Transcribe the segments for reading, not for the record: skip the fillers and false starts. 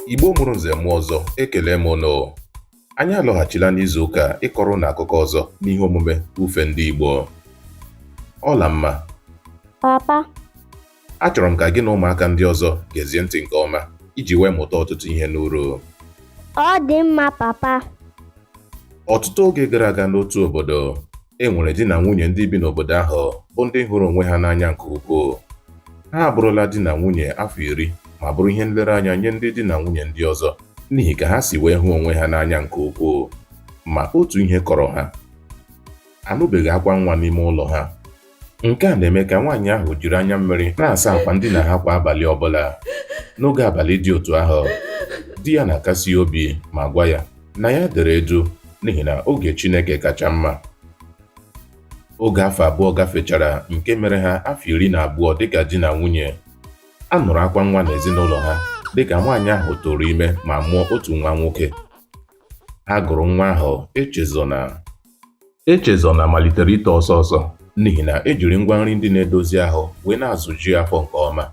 Igbo mụrụ nze mụọ ọzọ, ekele m ụnụ. Anyị alọghachila n'izu ụka ịkọrọ ụnụ akụkọ ọzọ n'ihe omume Ufe Ndị Igbo. Ọlamma. Papa. Achọrọ m ka gị na ụmụaka ndị ọzọ gezie ntị nke ọma iji wee mụta ọtụtụ ihe n'uru. Ọ dị mma, papa. Ọtụtụ oge gara aga n'otu obodo, e nwere di na nwunye ndị bi n'obodo ahụ bụ ndị hụrụ onwe ha n'anya nke ukwuu. Ha abụrụla di na nwunye afọ 10 ma bụrụ ihe nlereanya nye ndị di na nwunye ndị ọzọ n'ihi ka ha si wee hụ onwe ha n'anya nke ukwuu. Ma otu ihe kọrọ ha. Anụbeghị akwa nwa n'ime ụlọ ha. Nke a na-eme ka nwaanyị ahụ jiri anya mmiri na-asa akwa ndina ha kwa abalị ọbụla. N'oge abalị dị otu ahụ, di ya na-akasi ya obi ma gwa ya na ya dere edu n'ihi na oge Chineke kacha mma. Oge afọ 2 gafechara nke mere ha afọ 12 dịka di na nwunye, a nụrụ akwa nwa n'ezinụlọ ha dịka nwaanyị ahụ tụrụ ime ma mụọ otu nwa nwoke. Ha gụrụ nwa ahụ Echezona. Echezona malitere ito ọsọ ọsọ n'ihi na e jiri ngwa nri ndị na-edozi ahụ wee na-azụju ya afọ nke ọma.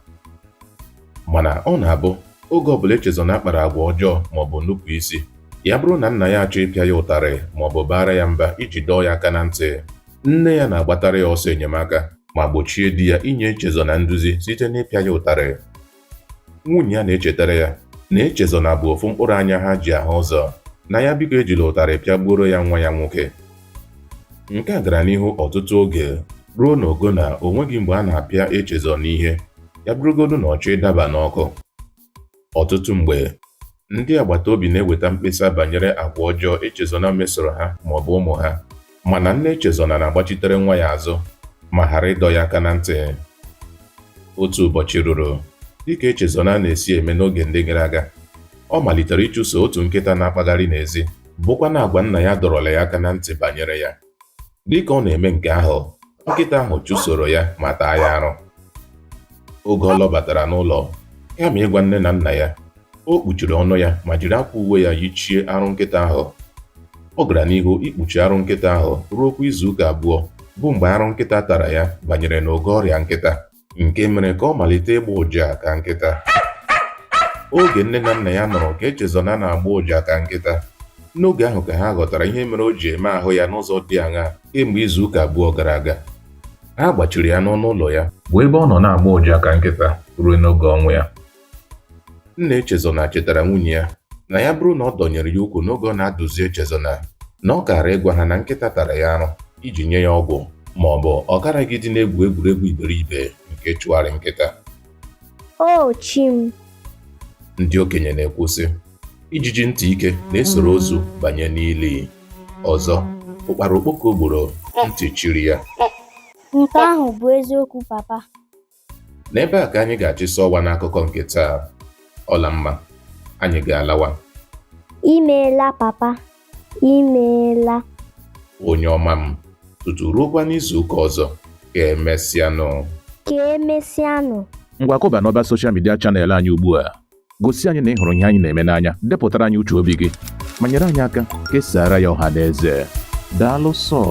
Mana ọ na-abụ oge ọbụla Echezona kpara agwa ọjọọ maọbụ nupụ isi, ya bụrụ na nna ya achọ ịpịa ya ụtarị maọbụ baara ya mba iji dọọ ya aka na ntị, nne ya na-agbatara ya ọsọ enyemaka ma gbochie di ya inye Echezona nduzi site n'ịpịa ya ụtarị. Nwunye ya na-echetara ya na Echezona bụ ofu mkpụrụ anya ha ji ahụ ụzọ, na ya biko ejila ụtarị pịagbuoro ya nwa ya nwoke. Nke a gara n'ihu ọtụtụ oge ruo n'ogo na o nweghị mgbe a na-apịa Echezona ihe, ya bụrụgodu na ọ chọọ ịdaba n'ọkụ. Ọtụtụ mgbe, ndị agbata obi na-eweta mkpesa banyere agwa ọjọọ Echezona mesoro ha maọbụ ụmụ ha, mana nne Echezona na-agbachitere nwa ya azụ ma ghara ịdọ ya aka na ntị. Otu ụbọchị ruru, dịka Echezona na-esi eme n'oge ndị gara aga, ọ malitere ịchụso otu nkịta na-akpagharị n'ezi, bụkwanụ agwa nna ya dọrọla ya aka na ntị banyere ya. Dịka ọ na-eme nke ahụ, nkịta ahụ chụsoro ya ma taa ya arụ. Oge ọ lọbatara n'ụlọ, kama ịgwa nne na nna ya, o kpuchiri ọnụ ya ma jiri akwa uwe ya yichie arụ nkịta ahụ. Ọ gara n'ihu ikpuchi arụ nkịta ahụ ruokwa izuụka 2 bụ mgbe arụ nkịta tara ya banyere n'ogo ọrịa nkịta, nke mere ka ọ malite ịgba ụja ka nkịta. Oge nne na nna ya nụrụ ka Echezona na-agba ụja ka nkịta, n'oge ahụ ka ha ghọtara ihe mere o ji eme ahụ ya n'ụzọ dị aṅaa kemgbe izuụka 2 gara aga. Ha gbachiri ya n'ọnụ ụlọ ya bụ ebe ọ nọ na-agba ụja ka nkịta ruo n'oge ọnwụ ya. Nna Echezona chetara nwunye ya na ya bụrụ na ọ dọnyere ya ukwu n'oge ọ na-adụzi Echezona, na ọ kaara ịgwa ha na nkịta tara ya arụ iji nye ya ọgwụ ma ọ bụ ọ garaghị ịdị na-egwu egwuregwu iberibe nke chụgharị nkịta. O chi m! Ndị okenye na-ekwu sị, ijiji ntị ike na-esoro ozu banye n'ili. Ọzọ, ụkpara okpoko gburu ntị chiri ya. Nke ahụ bụ eziokwu, papa. N'ebe a ka anyị ga-achịsa ọwa n'akụkọ nke taa. Ọlamma, anyị ga-alawa. Imeela, papa. Imeela. Onye ọma m, tutu ruokwa n'izu ụka ọzọ, ka emesịanụ. Ka emesịanụ. Ngwa kụba n'ọba soshal midia chanel anyị ugbu a. Gosi anyị na ị hụrụ ihe anyị na-eme n'anya, depụtara anyị uche obi gị, ma nyere anyị aka kesaara ya ọha na eze. Daalụ sọ.